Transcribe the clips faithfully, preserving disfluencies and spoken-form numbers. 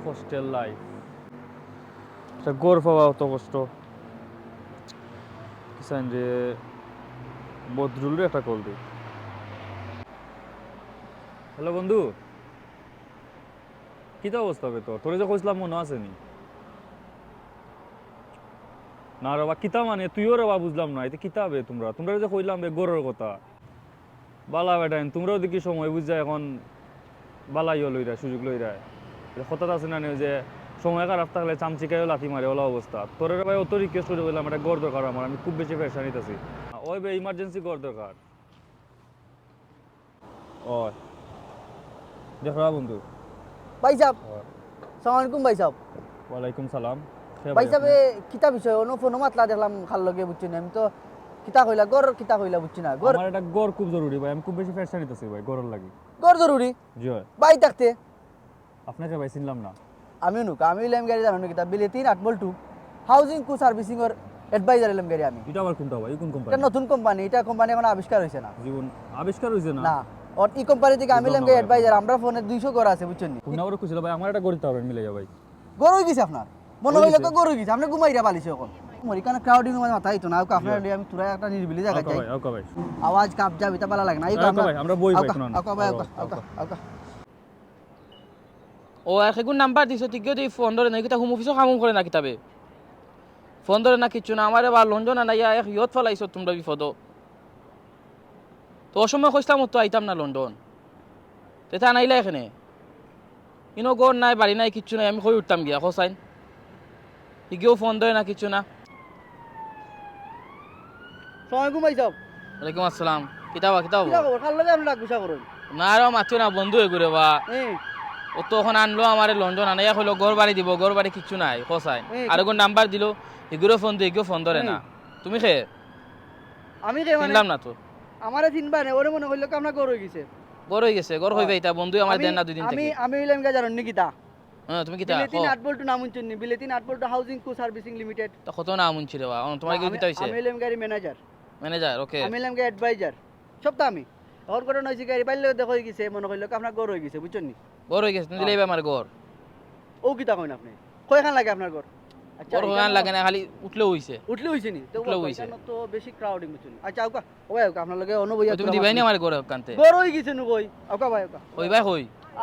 কষ্টের লাইফ। একটা ঘর পাওয়া অত কষ্ট। কিসান রে, বদরুল রে একটা কল দি। হ্যালো বন্ধু, কিতা অবস্থা বে তোর? তোরে যে কইছিলাম মনো আছে নি? না রে বা, কিতা মানে? তুইও রে বা বুঝলাম না। এতে কিতা বে তোমরা? তোমরা যে কইলাম বে ঘরর কথা। বালা বেটাইন, তোমরাও দেখি সময় বুঝা এখন বালা ইয়ে লইরা, সুযোগ লইরা। কথা আছে না নি যে সময় খারাপ থাকলে চামচিকাইও লাথি মারে, ওলা অবস্থা। তোরে রে ভাই অত রিকোয়েস্ট করি কইলাম, একটা ঘর দরকার আমার, আমি খুব বেশি পেরেশানিত আছি। ওই বে, ইমার্জেন্সি ঘর দরকার। ও, দেখরা বন্ধু। ভাই সাহেব, ও। সালাম আলাইকুম ভাই সাহেব। ওয়ালাইকুম সালাম। কে ভাই ভাই সাহেব, আপনি? এ, কিতা বিষয়? অন্য ফোনো মাতলা দেখলাম খাল লগে, বুঝছি না। আমি তো কিতা কইলা, ঘর কিতা কইলা, বুঝছি না। ঘর আমার একটা ঘর খুব জরুরি ভাই, আমি খুব বেশি পেরেশানিত আছি ভাই, ঘরর লাগি। ঘর জরুরি? জি হয়। ভাই থাকতে? আপনাকে ভাই চিনলাম না। আমি নুকা, আমি অইলাম গাড়ি জানো নি কিতা, বিলেতিন আট বল্টু হাউজিং কো সার্ভিসিং অর অ্যাডভাইজার অইলাম গাড়ি আমি। এটা আবার কোনটা ভাই? কোন কোম্পানি? এটা নতুন কোম্পানি, এটা কোম্পানি এখন আবিষ্কার হইছে না। জীবন আবিষ্কার হইছে না? না। অর ই কোম্পানি থেকে আমি বুঝলাম অইলাম না গাড়ি ভাই, অ্যাডভাইজার, বুঝলাম। আমরা ফোনে দুইশো ঘর আছে, বুঝছেন নি? কোন আবার কইছিল ভাই, আমার একটা ঘর দিতে পারবেন মিলাইয়া ভাই। ঘর হই গেছে আপনার? মনে হই হইল গেছে। তো ঘর হই গেছে, আপনি ঘুমাইরা বালিশে এখন। মরি কেন ক্রাউডিং মানে মাথা হইতো না, ওকে আপনার আচ্ছা। আমি তোরা একটা নিরিবিলি জায়গায় ওকে যাই। ভাই, ওকে ভাই। আওয়াজ কাপ যাবে, এটা ভালো লাগে না। এই ওকে আমরা ভাই, আমরা বই ভাই, ওকে, শোনান। ওকে ভাই, ওকে, ওকে, ওকে, ওকে। ওকে। ও, এক এগুর নাম্বার দিছো, ঠিক আছে, ফোন ধরে না, কিতা হোম অফিসও কাম করে না কিতাবে। ফোন ধরে না কিচ্ছু না, আমারে বা লন্ডন আনাইয়া এক ইয়ত ফালাইছো তোমরা বিপদ। তো অসময় কইছিলাম তো আইতাম না লন্ডন। তে তা আনাইলা এখানে। ইনো ঘর নাই, বাড়ি নাই, কিচ্ছু নাই, আমি কই উঠতাম গিয়া, কসাইন। হিগিও ফোন ধরে না, কিচ্ছু না। সালাম আলাইকুম ভাই সাহেব। ওয়ালাইকুম আসসালাম। কিতা বা, কিতা বা? কিতা খবর? কার লগে আপনি ডাক গুছা করেন? না রে, মাতিও না, বন্ধু এগু রে বা। হুম। ও তো এখন আনলো আমারে লন্ডন, আনাইয়া কইলো ঘর বাড়ি দিব, ঘর বাড়ি কিচ্ছু নাই, কসাইন। হুম। আর ওগো নাম্বার দিলো, হিগুরে ফোন দিই, হিগিও ফোন ধরে না। হুম। তুমি খে? আমি খে মানে? চিনলাম না তো। আমারে চিনবা না, ওরে মনে কইলো কি আপনার ঘর হই গেছে। ঘর হই গেছে, ঘর হ্যাঁ। হইবে এটা, বন্ধু আমার আমি, দেন না দুই দিন আমি, থাকি। আমি অইলাম গিয়া জানেন নি কিতা? হ্যাঁ, তুমি কিতা? বিলেতিন কও। আট বল্টু নাম শুনছেন নি? বিলেতিন আট বল্টু হাউজিং কো সার্ভিসিং লিমিটেড। তা কত নাম শুনছি রে বা? ও, তোমার কি আমি, কিতা হইছে? আমি অইলাম গাড়ি ম্যানেজার। ম্যানেজার, ওকে। আমি অইলাম গাড়ি অ্যাডভাইজার। সব তো আমি। এখন ঘটনা হইছে গাড়ি বাইর লগে দেখা হই গেছে, মনে কইলো কি আপনার ঘর হই গেছে, বুঝছেন নি? ঘর হই গেছে, তুমি হ্যাঁ। দিলাইবা আমার ঘর। ও কিতা কইন আপনি? কয়খান লাগে আপনার ঘর? আচ্ছা, ঘর কয়খান এখানে লাগে না, খালি উঠলেও হইছে। উঠলেও হইছে নি? তো উঠলেও বাবা, হইছে। এখানে তো বেশি ক্রাউডিং, বুঝছেন নি? আচ্ছা, আউকা। ও ভাই, আউকা, আপনার লগে অন্য ভাই ও, তুমি আউকা দিবাই নি মাতবো। আমার ঘর কান্তে? ঘর হই গেছে নু কই? আউকা ভাই, আউকা। ওই ভাই কই?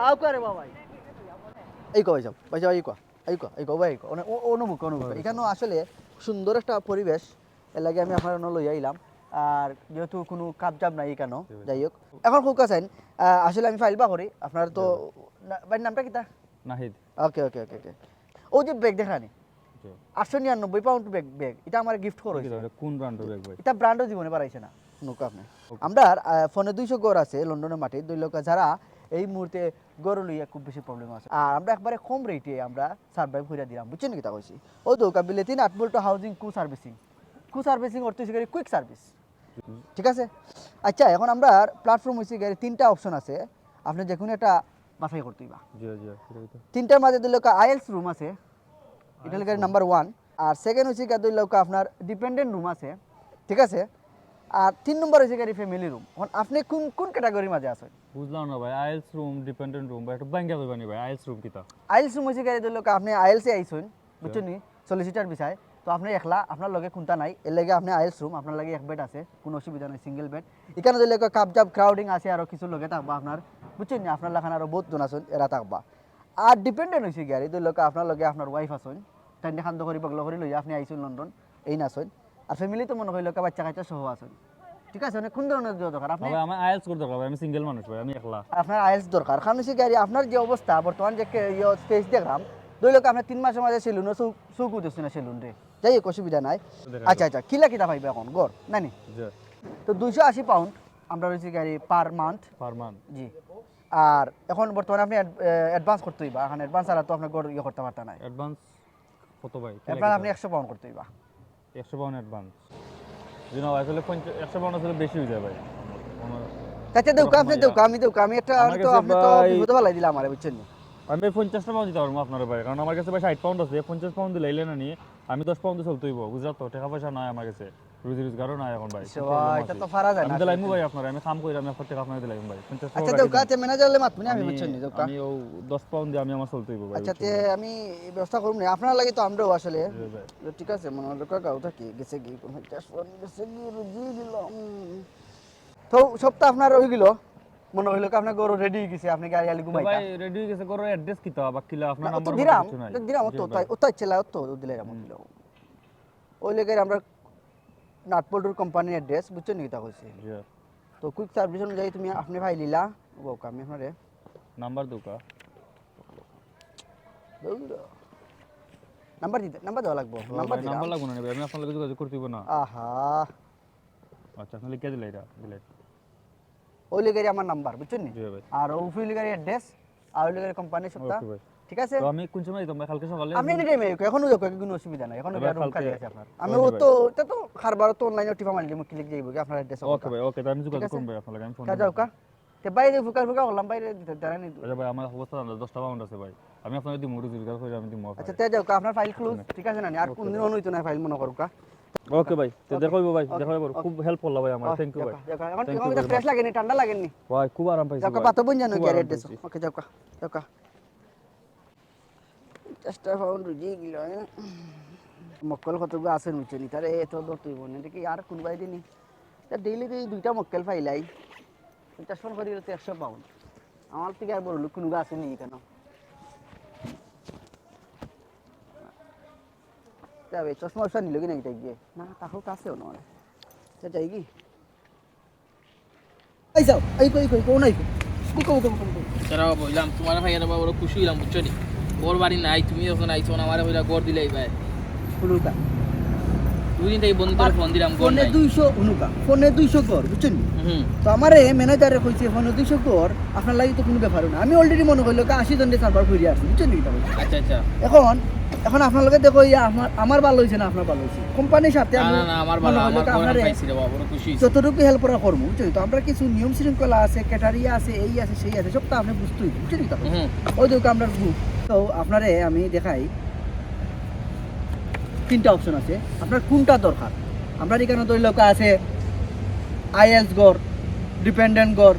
আউকা রে বাবা। এই কই যাও? ভাই যাও, এই কই? এই কো, এই কো, ভাই, এই কো, অনে-, অ-, অনুমুখ, অনুমুখ। অনুমুখ। এখানেও আসলে সুন্দর একটা পরিবেশ, এর লাগি আমি আপনার অনো লইয়া আইলাম। আর যেহেতু কোনো কাবজাব নাই এখানেও, জি, জি। যাই হোক, এখন খুব কাছে আইন, আহ, আসলে আমি ফাইল বা করি, আপনার তো জি, জি। না-, ভাইর নামটা কিতা? নাহিদ। ওকে, ওকে, ওকে, ওকে। ও যে ব্যাগ দেখানি, জি। আটশো নিরানব্বই পাউন্ড ব্যাগ, ব্যাগ, এটা আমার গিফট করা এটা হয়েছে। এটা কোন ব্র্যান্ডের ব্যাগ ভাই? এটা ব্র্যান্ডও জীবনে বাড়াইছে না, নুকা আপনি। ওকে। আমরা, আহ, ফোনে দুইশো ঘর আছে লন্ডনের মাটি, দুই লোক যারা এই মুহূর্তে ঘর লইয়া খুব বেশি প্রবলেম আছে। আর আমরা একবারে কম রেটে আমরা সার্ভাইভ করিয়া দিলাম, বুঝছেন কিতা কইছি? ও তো কাবিলে তিন আট বল্ট হাউজিং কো সার্ভিসিং, কো সার্ভিসিং অর্থ হইছে কুইক সার্ভিস, হুম। ঠিক আছে? আচ্ছা, এখন আমরা প্ল্যাটফর্ম হইছে গিয়ে তিনটা অপশন আছে, আপনি যে কোনো একটা বাছাই করতে হইবা। জি, জি, সেটাই তো। তিনটার মাঝে দুই লোক আইএলস রুম আছে, এটা হলো আইএলস রুম। Number one. আর সেকেন্ড হইছে গিয়ে দুই লোক আপনার ডিপেন্ডেন্ট রুম আছে, ঠিক আছে? আর তিন নম্বর হইছে গিয়ে ফ্যামিলি রুম। এখন আপনি কোন, কোন ক্যাটাগরির মাঝে আছেন? বুঝলাম না ভাই, আইএলস রুম, ডিপেন্ডেন্ট রুম বা একটু ব্যাংকে কইবা নি ভাই, আইএলস রুম কিতা? আইএলস রুম হইছে গিয়ে দুই লোক আপনি আইএলসে আইছেন, বুঝছেন নি? সলিসিটার বিষয়। তো আপনি একলা, আপনার লগে কোনটা নাই, এর লগে আপনি আইএলস রুম, আপনার লগে এক বেড আছে, কোনো অসুবিধা নাই, সিঙ্গেল বেড। এখানে ধরলে কাপ জাপ ক্রাউডিং আছে, আরো কিছু লগে থাকবা আপনার, বুঝছেন নি? আপনার লাখান আরো বহুত জন আছেন, এরা থাকবা। আর ডিপেন্ডেন্ট হইছে গিয়ে, এই ধরলে আপনার লগে আপনার ওয়াইফ আছেন, তাই খান্দ করি বগল করি লইয়া আপনি আইছেন লন্ডন, এই না আছেন। আর ফ্যামিলি তো মনে করি লোকে বাচ্চা কাচ্চা সহ আছেন, ঠিক আছে? মানে কোন ধরনের দরকার আপনি? ভাই, আমার আইএলস করে দরকার ভাই, আমি সিঙ্গেল মানুষ ভাই, আমি একলা। আপনার আইএলস দরকার, কারণ হচ্ছে কি, আপনার যে অবস্থা বর্তমান যে কে-, ইয়ে, স্পেস দেখলাম, দুই লোক আপনি তিন মাসের মাঝে সেলুনও চৌ-, চৌকু দিচ্ছেন না সেলুন রে, যাই হোক, অসুবিধা নাই। দেখা আচ্ছা, যাবে। আচ্ছা, কিলা কিতা পাইবে এখন গড়, না নি? জি। তো দুইশো আশি পাউন্ড আমরা রয়েছি গাড়ি পার মান্থ। Per month. জি। আর এখন বর্তমানে আপনি অ্যাড-, এ, অ্যাডভান্স করতে হইবা, এখন অ্যাডভান্স ছাড়া তো আপনার গড় ইয়ে করতে পারতা নাই। অ্যাডভান্স কত ভাই? কিলা অ্যাডভান্স কিতা? আপনি একশো পাউন্ড করতে হইবা। একশো পাউন্ড অ্যাডভান্স। জি না ভাই, আসলে পঞ্চাশ, একশো পাউন্ড আসলে বেশি হয়ে যায় ভাই। আমার চাচা, দেউকা, আপনি দেউকা, আমি দেউকা, আমি একটা, আমার আমি তো, কাছে আপনি তো ভাই বিপদে ফালাই দিলা আমারে, বুঝছেন নি? আমি ভাই পঞ্চাশটা পাউন্ড দিতে পারবো আপনার ভাই, কারণ আমার কাছে ভাই ষাট পাউন্ড আছে, পঞ্চাশ পাউন্ড দিলে আইলে না নি, আমি দশ পাউন্ড চলতে হইব, বুঝলা তো, টাকা পয়সা নাই আমার কাছে। রুজি রোজগারও নাই এখন ভাই। সবাই, এটা তো পারা যায় না আমি আসলে। দিলাইমু ভাই আপনারে, আমি কাম করি, আমি আপনার টেকা আপনারে দিলাইমু ভাই। পঞ্চাশ আচ্ছা, টাকা দেউকা, রাখি তে ম্যানেজাররে মাতমু নি আমি, আমি, বুঝছইন নি, দেউকা। আমি ও দশ পাউন্ড দিয়া আমি আমার চলতে অইবো ভাই, আচ্ছা, তে বুঝছইন নি? আমি ব্যবস্থা করমু নি, আপনার লাগি তো আমরাও আসলে। জি ভাই। ঠিক আছে, মনে হইল কাকাও থাকি গেছে কি, পঞ্চাশ পাউন্ড গেছে কি, রুজি দিলাম। তো সবটা আপনার অইগেলো, মনে হইল কি আপনার ঘর রেডি অই গেছে, আপনে গাড়ি আলি তো ঘুমাইতা। ভাই, রেডি অই গেছে, ঘর অ্যাড্রেস কিতা বা কিলা, আপনার না, অত নাম্বার দিরাম, কিছু নাই? অত দিরাম, জি অত, ভাই। অত ইচ্ছা লাগে, অত দিলাইরাম, অত দিলাইরাম। ওই লেগে আমরা নাট বল্টুর কোম্পানির অ্যাড্রেস, বুঝছইন নি কিতা কইছি? জি। তো কুইক সার্ভিস অনুযায়ী তুমি আপনে পাইলিলা, ও আমি আপনারে নাম্বার দেউকা। নাম্বার দিতে, নাম্বার দেওয়া লাগবো, নাম্বার দিলাম। নাম্বার লাগবো না রে ভাই, আমি আপনার লগে যোগাযোগ করতে অইবো না। আহা, আচ্ছা, আপনি লিখে দিলে এটা, দিলে। ওই লেগে আমার নাম্বার, বুঝছইন নি? জি ভাই। আর ওই লেগে অ্যাড্রেস, আর ওই লেগে কোম্পানি সবটা। ওকে ভাই। ঠিক আছে? তো আমি কোন সময় যাইতাম ভাই? কালকে সকালে? আপনি এনি টাইমে, এখনো যাও, কোনো এবার রুম কালকে খালি আছে আপনার। আমি ওই ও ভাই। তো, এটা তো কারবার তো অনলাইনে টিপা মারলে মুখ ক্লিক যাইবো কি আপনার অ্যাড্রেস। ওকে ভাই, ওকে, তাহলে আমি যোগাযোগ আছে? করবো ভাই আপনার লগে, আমি ফোন কাজ যাও কা? তে বাইরে ফুকার ফুকা করলাম, বাইরে দিতে জানা নেই। আচ্ছা ভাই, আমার অবস্থা জানো, দশটা পাউন্ড আছে ভাই, আমি আপনাকে দিমু, রুজি রোজগার করে আমি দিমু আচ্ছা, তে যাও কা, আপনার ফাইল ক্লোজ, ঠিক আছে না নি? আর কোনদিন অনুইতো না ফাইল মনে করুক কা। ওকে ভাই, তো ওকে। দেখা অইবো ভাই, ওকে। দেখা অইবো। ওকে। খুব হেল্প করলা ভাই আমার, ও, থ্যাংক ইউ যাও ভাই। কা, যাও কা। এখন, Thank you এখন very ফ্রেশ much। লাগে নি, ঠান্ডা লাগে নি? ভাই, খুব আরাম পাইছি যাও কা, ভাই। পাতো বইন জানো খুব কি আর আরাম অ্যাড্রেস? পাইছি। ওকে, যাও কা, যাও কা। দশটা পাউন্ড রুজি গেল, হ্যাঁ? মক্কল কতগু আছে নিচে নি, তারে এত দর তুই বনে দেখি আর কোন বাইরে নি। তা ডেইলি তো এই দুইটা মক্কেল পাইলাই, পঞ্চাশ পাউন্ড করে দিলে তো একশো পাউন্ড। আমার থেকে আর বড় লোক কোনো আছে নি কেন? যাবে, চশমা উশমা নিল কি না এটা গিয়ে? না, তাহলে কাছেও নয়। আচ্ছা, যাই কি? এই যাও, এই কই, কই, কোন আইছো? বুকো, বুকো, বুকো, বুকো। তারা বললাম, তোমার ভাই আর বাবা খুশি হইলাম, বুঝছো নি? ওর বাড়ি নাই, তুমি যখন আইছো না, আমারে কইলা ঘর দিলাই ভাই। হুনুকা। দুই দিন থেকে বন্ধু করে ফোন দিলাম, ঘর ফোনে নাই। দুইশো, হুনুকা। ফোনে দুইশো ঘর, বুঝছেন নি? হুম। তো আমারে ম্যানেজারে কইছে, ফোনে দুইশো ঘর, আপনার লাগি তো কোনো ব্যাপার না। আমি already মনে করলো কি আশি জনকে সার্ভার করি আসছি, বুঝছেন নি? এটা বলছে। আচ্ছা, আচ্ছা। এখন, এখন আপনার লগে দেখো, ইয়া, আমার, আমার ভালো হইছে না, আপনার ভালো হইছে? কোম্পানির সাথে না, আমি না, না, আমার মনে ভালো, করলো আমার কি ঘর আপনারে পাইছি রে বাবা, বড় খুশি হইছি। যতটুকু হেল্প করা করবো, বুঝছেন? তো আমরা কিছু নিয়ম শৃঙ্খলা আছে, ক্যাটারি আছে, এই আছে, সেই আছে, সব তো আপনি বুঝতেই, বুঝছেন তো? হুম। ওই দেখো আমরা গ্রুপ, তো আপনারে আমি দেখাই তিনটা অপশন আছে, আপনার কোনটা দরকার? আমরা এখানে ধরলে আছে আইএলস ঘর, ডিপেন্ডেন্ট ঘর,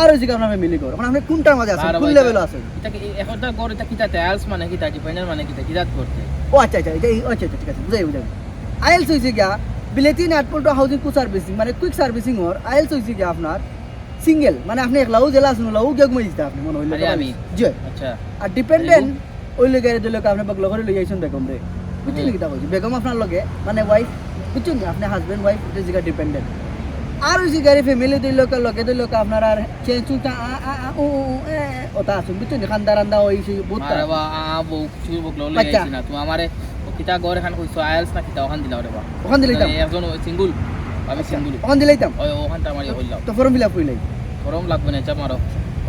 আর ওই যে আপনার ফ্যামিলি ঘর। এখন আপনি কোনটার মাঝে আছেন, বারো কোন ভাই, লেভেলে আছেন? এটা কি, এই এখনটা ঘর, এটা কিতা? আইএলস মানে কিতা? ডিপেন্ডেন্ট মানে কিতা? কিতা করতে? ও আচ্ছা আচ্ছা, এটা এই, আচ্ছা আচ্ছা, ঠিক আছে, বুঝাই বুঝাই। আইএলস হইছে গিয়া বিলেতি নাট বল্টু হাউজিং কো সার্ভিসিং, মানে কুইক সার্ভিসিং ওর। আইএলস হইছে গিয়া আপনার সিঙ্গেল, মানে আপনি একলাও জেলা আছেন, ওলাও গিয়া ঘুমাই দিতে আপনি মনে হইলো আরে তো আমি। জি। আচ্ছা। আর ডিপেন্ডেন্ট ওই লগে আর লগে আপনি বগলা করে লই আইছেন বেগম রে, বুঝছেন হুম। কিতা কইছি? বেগম আপনার লগে মানে ওয়াইফ, বুঝছেন নি? আপনি হাজবেন্ড ওয়াইফ, এটা জিগা ডিপেন্ডেন্ট। আর ওই যে গাড়ি ফ্যামিলি দুই লোক লগে দুই লোক আপনার আর চেঞ্জ চুলটা আ আ আ উ উ উ, এ, ওটা আছেন, বুঝছেন নি? খান্দা রান্দা ওই সেই বহুত মারে বা, আ, আ, বউ, কিছু বগলা লই আচ্ছা। আইছি না। তুমি আমারে ও কিতা ঘর এখান কইছো, আইএলস না কিতা, ওখান দিলাও রে বা। ওখান দিলাইতাম। মানে একজন সিঙ্গল, আমি সিঙ্গল। ওখান দিলাইতাম। ওই ওখানটা আমার ইয়ে হইলাম। তো ফর্ম ফিল আপ হইলাই। ফর্ম লাগবে না, চাপ মারো।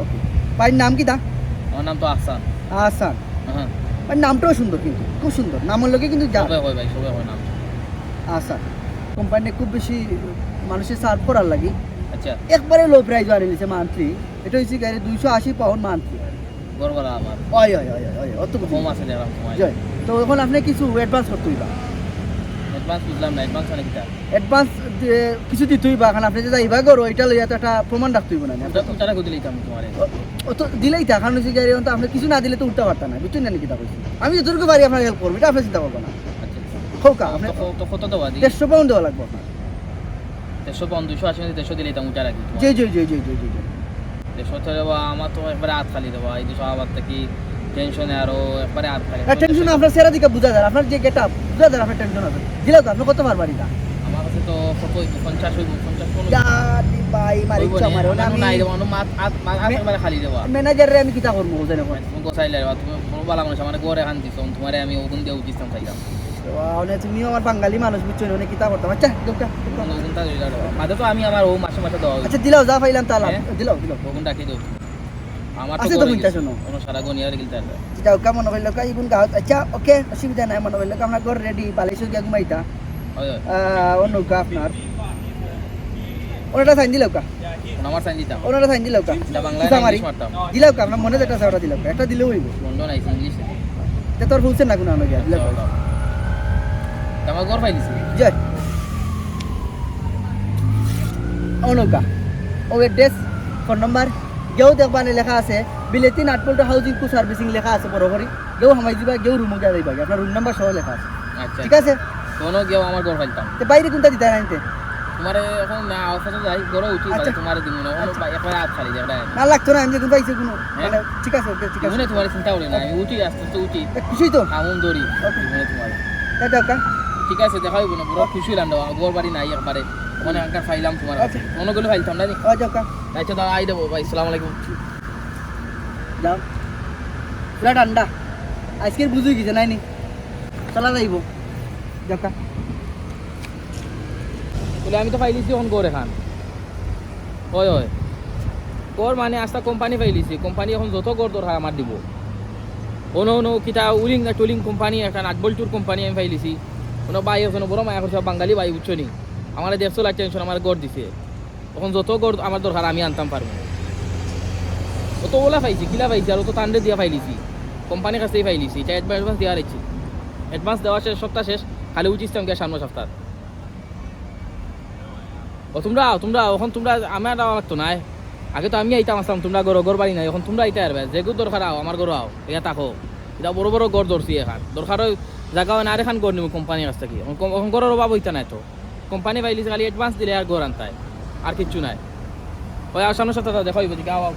ওকে। ভাইর নাম কিতা? আমার নাম তো আহসান। আহসান। হ্যাঁ। ভাই নামটাও সুন্দর, কিন্তু খুব সুন্দর। নামর লগে কিন্তু যা। সবাই হয় ভাই, সবাই হয় নাম। আহসান। কোম্পানি খুব বেশি মানুষের সার্ভ করার লাগি আচ্ছা। একবারে লো প্রাইস বাড়িয়ে দিছে মান্থলি। এটা হইছে গাড়ি দুইশো আশি পাউন্ড মান্থলি। ঘর ভাড়া আমার। ওই ওই ওই ওই ওই, অত কিছু। কম আছে দেখলাম তোমার। জয়। তো এখন আপনি কিছু অ্যাডভান্স করতে হইবা। অ্যাডভান্স বুঝলাম না, অ্যাডভান্স মানে কিতা? অ্যাডভান্স কিছু দিতে হইবা, এখন আপনি যে যাইবা ঘর, ওইটা লইয়া তো একটা প্রমাণ রাখতে হইব না? ওটা তো তারা কই দিলাইতাম তোমারে। ও তো দিলেই তা, কারণ হচ্ছে গাড়ি তো আপনি কিছু না দিলে তো উঠতে পারতা না, বুঝছেন না নি কিতা কইছি? আমি যতটুকু পারি আপনার হেল্প করবো, এটা আপনি চিন্তা করবেন না। আচ্ছা, আচ্ছা। হোক, তো, আপনি তো, তো কত দেওয়া দিই? দেড়শো পাউন্ড দেওয়া লাগবে আপনার। দেড়শো পাউন্ড, দুইশো আশি মানে দেড়শো দিলাইতাম, উঠা রাখি তোমার। জি জি জি জি জি জি জি। দেড়শো তো রে বা, আমার তো একবারে হাত খালি রে বা, এই দুশো আবার থাকি টেনশনে আরো একবারে হাত খালি। না, টেনশন আপনার চেহারা দিকে বুঝা যায়, আপনার যে গেট আপ বুঝা যায়, আপনার টেনশন আছে। দিলে তো আপনি কত পারবার এটা? আমার কাছে তো কত হইব? পঞ্চাশ হইব, পঞ্চাশ কোন জানি ভাই, মারি হইব ইচ্ছা নি? মারে, আমার আমি নাই রে বা, আমার মাত, আত, মাত, আত মে- একবারে খালি রে বা। ম্যানেজাররে আমি কিতা করবো, বুঝেন এখন? তুমি গোসাই লাই রে বা, তুমি বড় ভালা মানুষ, আমার ঘর এখান দিছো, তোমারে আমি ওগুন দিয়ে উঠিতাম চাইলাম। মানে তুমি আমার বাঙালি মানুষ, বুঝছো না, মানে কিতা করতাম? আচ্ছা, দোকা, দোকা। ওগুনটা দিলা রে বা। মাঝে তো আমি আমার ও মাসে মাসে দেওয়া হইব। আচ্ছা, দিলাও, যা পাইলাম তা লাভ, হ্যাঁ? দিলাও, দিলাও। ওগুন রাখি দেও। আমার তো আছে তো ঘরে পঞ্চাশ গেছে। নো। কোনো সারা গনিয়ার গিলতে পারবে। যাও, কেমন হইল কা? ইগুন গাঁও, আচ্ছা, ওকে, অসুবিধা নাই, মনে হইল কা? আপনার ঘর রেডি, বালিশ গিয়া ঘুমাইতা। হয়, হয়। আহ, অন্য কা আপনার? ওনাটা সাইন দিলাও কা? ফোন আমার সাইন দিতাম। ওনাটা সাইন দিলাও কা? এটা বাংলা কিতা না মারি? ইংলিশ মারতাম। দিলাও কা? আপনার মনে যেটা আছে ওটা দিলাও কা? একটা দিলেও হইব। লন্ডন আইসি ইংলিশ। তে তোর ফুলছে না কোনো আনো গিয়া, দিলাও কা? তা আমার ঘর পাইলিছি। জয়। অনকা। ও অ্যাড্রেস, ফোন নাম্বার, গেউ দেখবা নে লেখা আছে, বিলেতি নাটবল্টু হাউজিং কো সার্ভিসিং লেখা আছে বড় করি। গেউ হামাই দিবা, গেউ রুমো গিয়া যাইবা, আপনার রুম নাম্বার সহ লেখা আছে। আচ্ছা। ঠিক আছে? কোনো গেউ আমার ঘর ফাইলতাম। তে বাইরে কুনটা দিতা না আনতে? তোমারে এখন না, অফিসে যাই, ঘরো উঠি, আচ্ছা। তোমারে দিমু না। কোনো আচ্ছা। বা-, একবারে হাত খালি দেয়, না লাগতো না, আমি যখন পাইছি কোনো, হ্যাঁ? মানে, ঠিক আছে, ওকে, ঠিক আছে। দিমু না, তোমারে চিন্তা করি না, আমি উঠি, আস্তে আস্তে উঠি। এ, খুশি তো? আমন দড়ি। ওকে। দিমু না তোমারে। তা যাও কা? ঠিক আছে, দেখা হইব না, বড় খুশি হইলাম রে, ঘর বাড়ি নাই একবারে। ওখানে আঙ্কার পাইলাম তোমার কাছে। আচ্ছা। মনে করলে পাইতাম না নি? আচ্ছা, কা। আচ্ছা, দাদা, আই দেবো ভাই, আসসালামু আলাইকুম। যাও। পুরা ঠান্ডা। আজকের বুঝুই গেছে, নাই নি? চলা যাইব। যাও কা। বলে, আমি তো পাইলিছি এখন ঘর এখান। হয়, হয়। ঘর মানে আস্তা কোম্পানি পাইলিছি। কোম্পানি এখন যত ঘর দরকার আমার দিব। অনো, অনো, কিতা উলিং না টুলিং কোম্পানি, একটা নাটবল্টুর কোম্পানি আমি পাইলিছি। অনো ভাই, অনো বড় মায়া করছে, বাঙালি ভাই, বুঝছো নি? আমার দেড়শো লাখ টেনশন আমার ঘর দিছে। এখন যত ঘর আমার দরকার আমি আনতাম পারবো। অত ওলা পাইছি, কিলা পাইছি, আর অত তান্ডে দিয়া পাইলিছি। কোম্পানির কাছেই পাইলিছি, এটা অ্যাডভান্স দিয়া রাখছি। অ্যাডভান্স দেওয়া শেষ, সপ্তাহ শেষ, খালি উঠিস গিয়া সামনে সপ্তাহ। ও তোমরা, তোমরা, এখন তোমরা, আমার আর লাগতো নাই। আগে তো আমি আইতাম আসলাম, তোমরা ঘর, ঘর বাড়ি নাই, এখন তোমরা আইতে পারবে। যেগু দরকার আও, আমার ঘর আও, ইয়া থাকো। এটা বড় বড় ঘর ধরছি এখান। দরকার হয় জায়গা হয় না, আর এখান ঘর নিব কোম্পানির কাছ থেকে। এখন কম-, এখন ঘরের অভাব হইতা নাই তো। কোম্পানি পাইলিছে খালি অ্যাডভান্স দিলে আর ঘর আনতায়, আর কিচ্ছু নাই। ওই আর সামনে সপ্তাহ দেখা হইব, দেখি আও, আও।